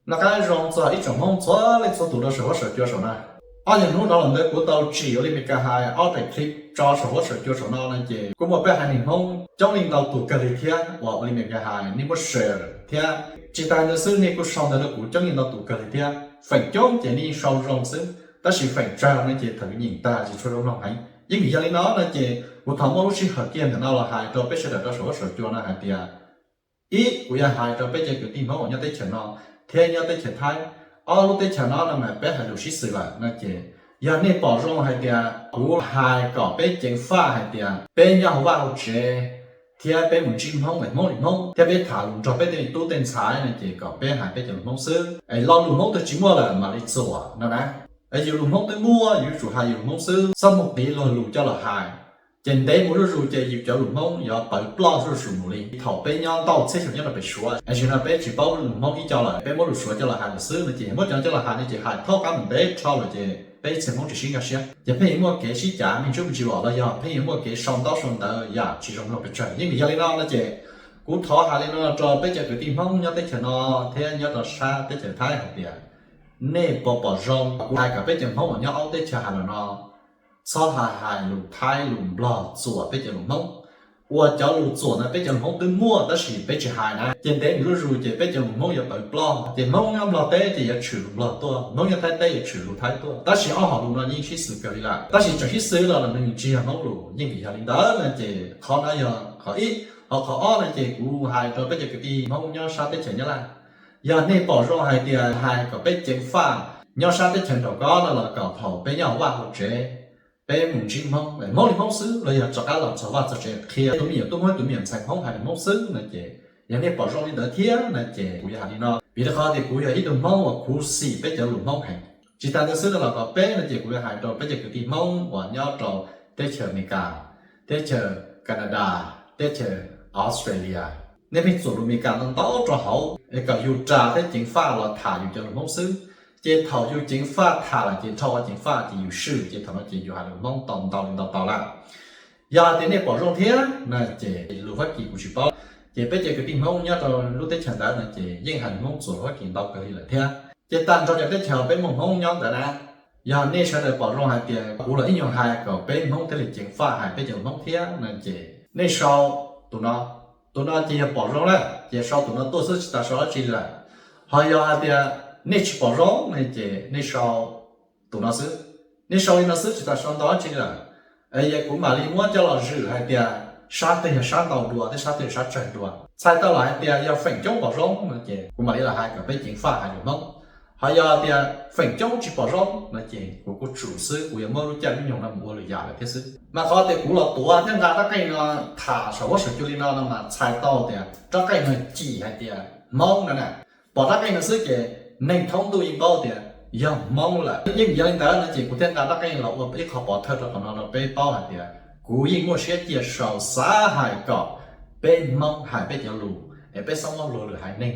Noj qab zoo txog ib tsoom Hmoob txhua leej txhua tus rau saum huab saum cua saum no. Ob yam hnub no los ntawd kuv tau tsim ua li Meskas hais ob daim clip tso saum huab saum cua saum no no ces kuj muaj peb haiv neeg Hmoob coob leej ntau tus kawg li thiab uas ua li Meskas hais nej muab share thiab. Tsis tas ntawd xwb nej kuj sau ntawv rau kuv coob leej ntau tus kawg li thiab. Feem coob ces nej yeej sau zoo xwb, tab sis feem tsawg no ces thaum nyeem tag tsis tshua zoo mloog heev. Yeej vim yog li no no ces kuv thov muab lub sij hawm kiag ntawm no los hais rau peb sawv daws rau saum huab saum cua no hais tias, ib, kuv yuav hais rau peb cov kwv tij Hmoob uas nyob teb chaws no thiab nyob teb chaws Thaib. Ob lub teb chaws no no mas peb hais lus sib xws lawm no ces yog nej pom zoo hais tias kuv hais kom peb ceev faj hais tias peb nyob hauv vaj hauv tsev thiab peb mus ntsib Hmoob es Hmoob li Hmoob thiab peb tham lus nrog peb tej tub tej ntxhais no ces kom peb hais peb cov lus Hmoob xwb es lo lus Hmoob twg tsis muaj lawm mam li txuam no na. Es yus lus Hmoob twb muaj, yus yuav tsum hais yus lus Hmoob xwb, txhob mus qiv luag lus coj los hais. Ces ntev mus zuj zus ces yus cov lus Hmoob yuav pawv ploj zuj zus mus li. Thaum peb nyob ntau txhiab xyoo nyob rau pem Suav, tam sim no peb tsis paub lus Hmoob ib co lawm, peb muab lus Suav coj los hais lawm xwb no ces muab cov coj los hais no ces hais thaub qab mus ntev rho lawm ces peb ib txhia Hmoob tsis sib nkag siab. Ces pheej yuav muaj kev sib cav me ntsis me ntsis los los yog pheej yuav muaj kev sau ntaub sau ntawv yam tsis zoo mloog pes tsawg. Yeej vim yog li no no ces kuv thov hais li no rau peb cov kwv tij Hmoob nyob teb chaws no thiab nyob rau sab teb chaws Thaib hais tias nej puas pom zoo kuv hais kom peb cov Hmoob uas nyob ob teb chaws hais lus no txhob hais hais lus Thaib lus Nplog txuam peb cov lus Hmoob. Uas cov lus txuam ntawd peb cov lus Hmoob twb muaj tab sis peb tsis hais na, ces ntev mus zuj zus ces peb cov lus Hmoob yuav pawv ploj ces Hmoob nyob Nplog teb ces yuav tshwm lus Nplog tuaj, Hmoob nyob Thaib teb yuav tshwm lus Thaib tuaj, tab sis ob hom lus no yeej sib xws kawg li lawm. Tab sis tseem sib xws los los nws tsis yog Hmoob lus. Yeej vim yog li ntawd no ces qhov no yog qhov ib. Ho qhov ob no ces kuv hais rau peb cov kwv tij Hmoob nyob sab teb chaws Nyab Laj, yog nej pom zoo hais tias hais kom peb ceev faj nyob sab teb chaws nraum ko no los kom thaum peb nyob hauv vaj hauv tsev peb mus ntsib Hmoob, Hmoob li Hmoob xwb los yog rov qab los txog vaj txog tsev qhia tus me nyuam tub Hmoob tus me nyuam ntxhais Hmoob hais li Hmoob xwb no ces yog nej pom zoo li ntawd thiab no ces kuv yuav hais li no. Vim rau qhov tias kuv yog ib tug Hmoob uas khuv xim peb cov lus Hmoob heev. Tsis tas ntawd xwb no los kom peb no ces kuv yuav hais rau peb cov kwv tij Hmoob uas nyob rau teb chaws Amelikas, teb chaws Kanadas, teb chaws Australia, nej pheej txuam lus Amelikas ntau ntau rau hauv es kom yus ras thiab ceev faj los tham yus cov lus Hmoob xwb. Ces thaum yus ceev faj tham lawm ces dhau qhov ceev faj ces yus swm ces thaum no ces yus hais lus Hmoob tau ntau li ntau tau lawm. Yog hais tias nej pom zoo thiab no ces lus Fab Kis kuv tsis paub, ces peb cov kwv tij Hmoob nyob rau lub teb chaws ntawd no ces yeej hais lus Hmoob txuas lus Fab Kis ntau kawg li lawm thiab. Ces tag nrho cov teb chaws peb muaj Hmoob nyob ntawd na, yog nej sawv daws pom zoo hais tias kuv los ib nyuag hais kom peb Hmoob thiaj li ceev faj hais peb cov lus Hmoob thiab no ces nej sau tus no. Tus no ces yog pom zoo na ces sau tus no tuaj xwb tsis tas sau dab tsi li lawm. Ho yog hais tias nej tsis pom zoo no ces nej sau tus no xwb. Nej sau li no xwb tsis tas sau ntau dab tsi li lawm. Es kuv mam li muab coj los zwm hais tias sab twg yog sab ntau dua thiab sab twg yog sab tsawg dua. Txhais tau los hais tias yog feem coob pom zoo no ces kuv mam li los hais kom peb ceev faj hais lus Hmoob. Ho yog tias feem coob tsis pom zoo no ces kuv kuj tsum xwb, kuv yuav muab lub caij lub nyoog no mus ua lwm yam lawm thiab xwb. Mas qhov tias kuv los tuav thiab nqa rab qeej no tham saum huab saum cua li no no mas txhais tau tias rab qeej no cim hais tias Hmoob no na. Pom rab qeej no xwb ces neeg thoob ntuj yeej paub tias yog Hmoob lawm. Yeej yog li ntawd no ces kuv thiaj nqa rab qeej los ua ib qho pov thawj rau qhov no rau peb paub hais tias kuv yeej muaj siab cia sau xav hais kom peb Hmoob hais peb cov lus es peb txhob muab luag lwm haiv neeg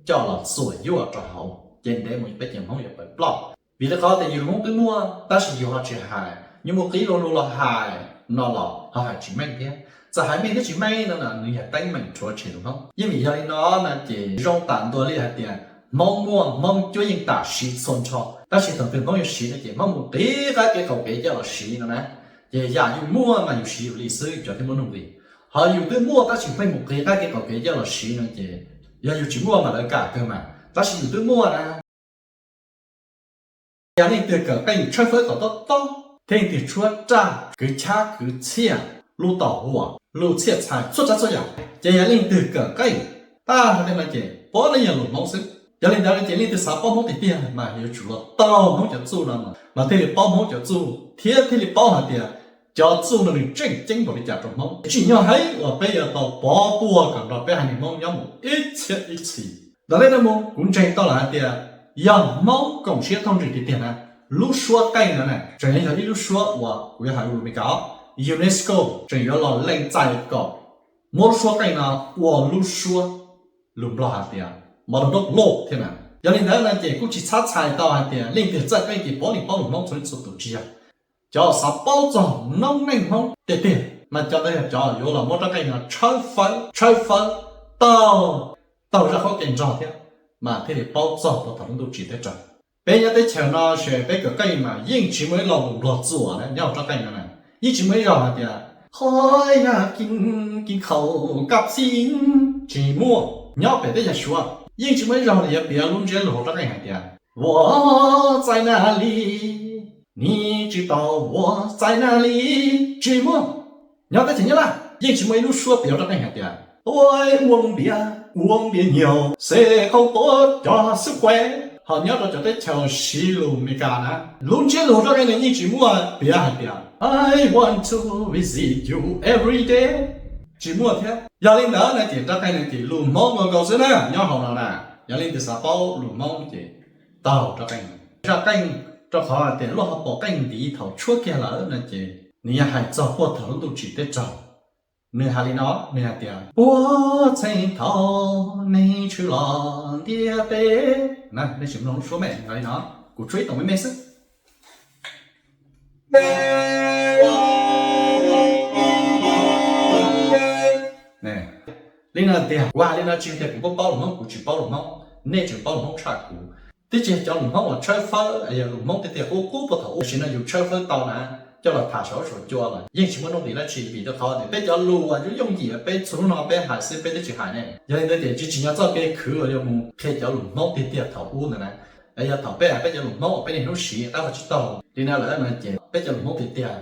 coj los txuam yuaj rau hauv ces ntev mus peb cov Hmoob yuav pawv ploj. Vim li qhov tias yus lus Hmoob twb muaj tab sis yus ho tsis hais, yus mus qiv luag lus los hais no los ho hais tsis meej thiab. Txawm hais meej thiab tsis meej no nws yog teeb meem rhuav tshem lus Hmoob. Yeej vim yog li no no ces zoo tam ntua li hais tias Hmoob muaj Hmoob cuab yeej tam siv txhua nrho, tab sis thaum twg Hmoob yuav siv no ces Hmoob mus qiv qab kev qaum kev coj los siv no na. Ces yam yus muaj mas yus siv yus li xwb yus cov thiaj muaj nuj nqis. Ho yus twb muaj tab sis pheej mus qiv qab kev qaum kev coj los siv no ces yog yus tsis muaj mas lawv kam kawg mas, tab sis yus twb muaj na. Yog leej twg kawm qeej tshawb fawb kom tob tob, thiab leej twg tshuab raj, kwv chab kwv txhiaj, lub tau huam, lub txhiaj txhais txhua tsav txhua yam, ces yog leej twg kawm qeej tag nrho tej no ces puav leej yog lus Hmoob xwb. Yog li ntawd no ces leej twg xav paub Hmoob tiag tiag mas yuav tsum los taug Hmoob cov txuj no los thiaj li paub Hmoob cov txuj thiab thiaj li paub hais tias cov txuj no nws tseem ceeb npaum li cas rau Hmoob. Tsim nyog heev uas peb yuav tau pov puag kom nrog peb haiv neeg Hmoob nyob mus ib txhiab ib txhis. Ntawm nej no mus kuv ntseeg tau lawm hais tias yog Hmoob koom siab thooj ntsig tiag tiag na, lub suab qeej no na tseem yog ib lub suab uas kuv yuav hais lus Meskas, UNESCO tseem yuav los lees txais kom muab lub suab qeej no ua lub suab lus Nplog hais tias mother tongue law thiab na. Yog li ntawd no ces kuj tsis txhob txhais tau hais tias leej twg txawj qeej ces puav leej paub lus Hmoob txhua leej txhua tus, tsis yog. Cov xav paub txog noob neej Hmoob tiag tiag mas cov ntawd yog cov yuav los muab rab qeej no tshawb fawb, tshawb fawb taug, taug zaj khaub kev nrog thiab mas thiaj li paub txog puag thaum lub ntuj tsim teb raug. Peb nyob teb chaws no ces peb kawm qeej mas yeej tsis muaj ib lo lus Nplog txuas na nyob hauv rab qeej no na. Yeej tsis muaj ib zaug hais tias ขออยากกินข้าวกับซิ้น, tsis muaj. Nyob pem teb chaws Suav yeej tsis muaj ib zaug nws yuav piav lub ntsiab lus hauv rab qeej hais tias 我在哪里, 你知道我在哪里, tsis muaj. Nyob teb chaws Nyab Laj yeej tsis muaj ib lub suab piav hauv rab qeej hais tias 我们不要光别，我们也有些生活。 Ho nyob rau cov teb chaws siv lus Amelikas na, lub ntsiab lus hauv rab qeej no yeej tsis muaj piav hais tias 我们去visiting you every day, tsis muaj thiab. Yog li ntawd no ces rab qeej no ces lus Hmoob nkaus nkaus xwb na nyob hauv no na. Yog leej twg xav paub lus Hmoob ces taug rab qeej, zaj qeej, rau qhov tias luag ho pom qeej ntiv thaum tshuab kiag lawm no ces nws yog hais txog puag thaum lub ntuj tsim teb raug. Nws hais li no, nws hais tias 我曾逃难去了天边。 Nej tsis mloog lub suab me, hais li no, kuv tshuab ib tug me me xwb. Li no tiag, kuv hais li no tsis tias kuv paub paub lus Hmoob, kuv tsis paub lus Hmoob, nej tseem paub lus Hmoob tshaj kuv. Twb tsis yog cov lus Hmoob uas tshawb fawb, yog lus Hmoob tiag tiag qub qub puag thaum ub, tam sim no yus tshawb fawb tau na, coj los tham saum huab saum cua los yeej tsis muaj nuj nqis dab tsi, vim rau qhov tias peb cov lus uas yooj yooj yim peb txhua hnub no peb hais xwb peb twb tsis hais ne. Yog li ntawd ces tsis tsim nyog txoj kev khwv uas yuav mus qhia cov lus Hmoob tiag tiag thaum ub ntawd na. Yog thaum peb hais peb cov lus Hmoob uas peb niaj hnub siv qab vaj tsib taug li no lawm no ces peb cov lus Hmoob tiag tiag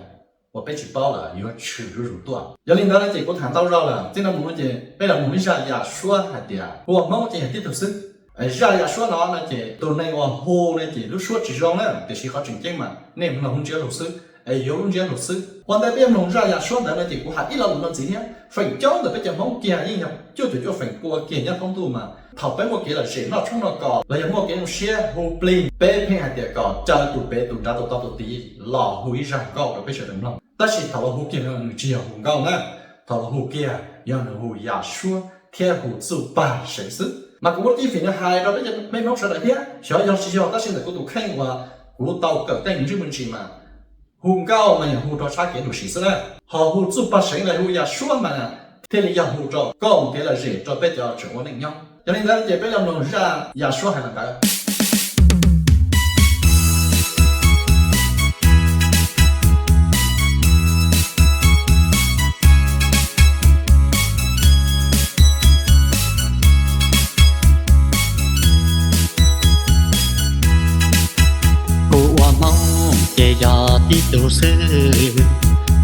uas peb tsis paub lawm yuav tshwm zuj zus tuaj. Yog li ntawd no ces kuv tham ntau zaus lawm, txij no mus no ces peb los mloog ib zaj yam suab hais tias hu ua Hmoob ces yog tib tug xwb. Zaj yam suab no no ces tus neeg uas hu no ces lub suab tsis zoo na, tiam sis qhov tseem ceeb mas nej mloog lub ntsiab lus xwb, es yuav lub ntsiab lus xwb. Ua ntej peb mloog zaj yam suab ntawd no ces kuv hais ib lo lus no ntxiv thiab, feem coob ntawm peb cov Hmoob kiag yeej yog cuaj caum cuaj feem pua kiag nyob thoob ntuj mas thaum peb muaj kev lom zem noj tshoob noj kos los yog muaj kev zoo siab hu plig, peb pheej hais tias kom caw tus pem tus nrad tus tod tus tid los hu ib zaj nkauj rau peb sawv daws mloog. Tab sis thaum los hu kiag no nws tsis yog hu nkauj na, thaum los hu kiag yog nws hu yam suab thiab hu txuj pag seev xwb. Mas kuv muab cib fim no hais rau peb cov me Hmoob sawv daws thiab, xyov yog tsis yog tab sis ntawm kuv tus kheej uas kuv tau kawm tej me ntsis me ntsis mas hu nkauj mas yog hu rau sab kev lom zem xwb na, ho hu txuj pag seev los hu yam suab mas thiaj li yog hu rau koj mus kev lom zem rau peb cov tseem ua neej nyob. Yog li ntawd ces peb los mloog zaj yam suab hais li ntawd. Kuv ua Hmoob ces yog tib tug xwb,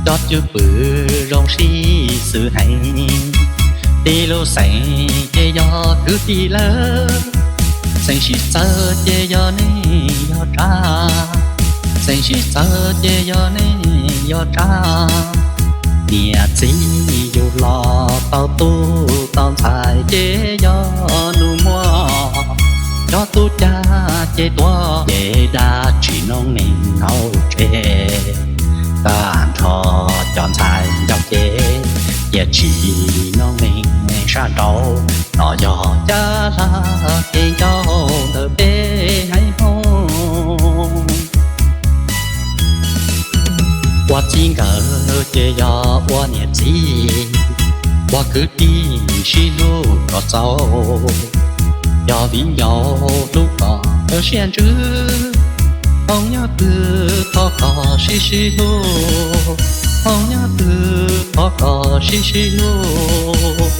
cov cwj pwm zoo sib xws heev. Tib lub xeem ces yog kwv tij lawm, xeem sib txawv ces yog neeg yog tsav, xeem sib txawv ces yog neeg yog tsav. Niam txiv yug los tau tub tau ntxhais ces yog nus muag, cov tub cag ces tuag ces dab tsi noob neej hauv tsev. Tag nrho cov ntxhais ncauj ces cia tsis noob neej sab nraud, no yog caj laj kev ncauj ntawm peb haiv Hmoob. Ua txij nkawm ces yog ua niam txiv, ua kwv tij sib hlub kom txaus, yog viv ncaus hlub kom siab ntsws. Hmoob nyob twg thov kom sib sib hlub, Hmoob nyob twg thov kom sib sib hlub.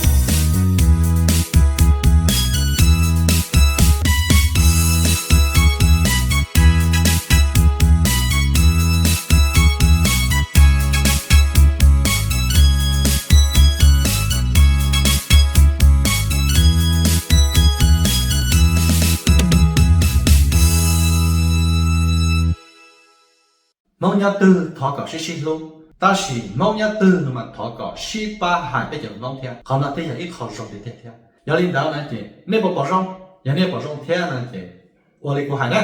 Hmoob nyob twg thov kom sib sib hlub, tab sis Hmoob nyob twg no mas thov kom sib pab hais peb cov Hmoob thiab. Qhov no thiaj yog ib qho zoo tiag tiag thiab. Yog li ntawd na ces nej puas pom zoo? Yog nej pom zoo thiab no ces ua li kuv hais na.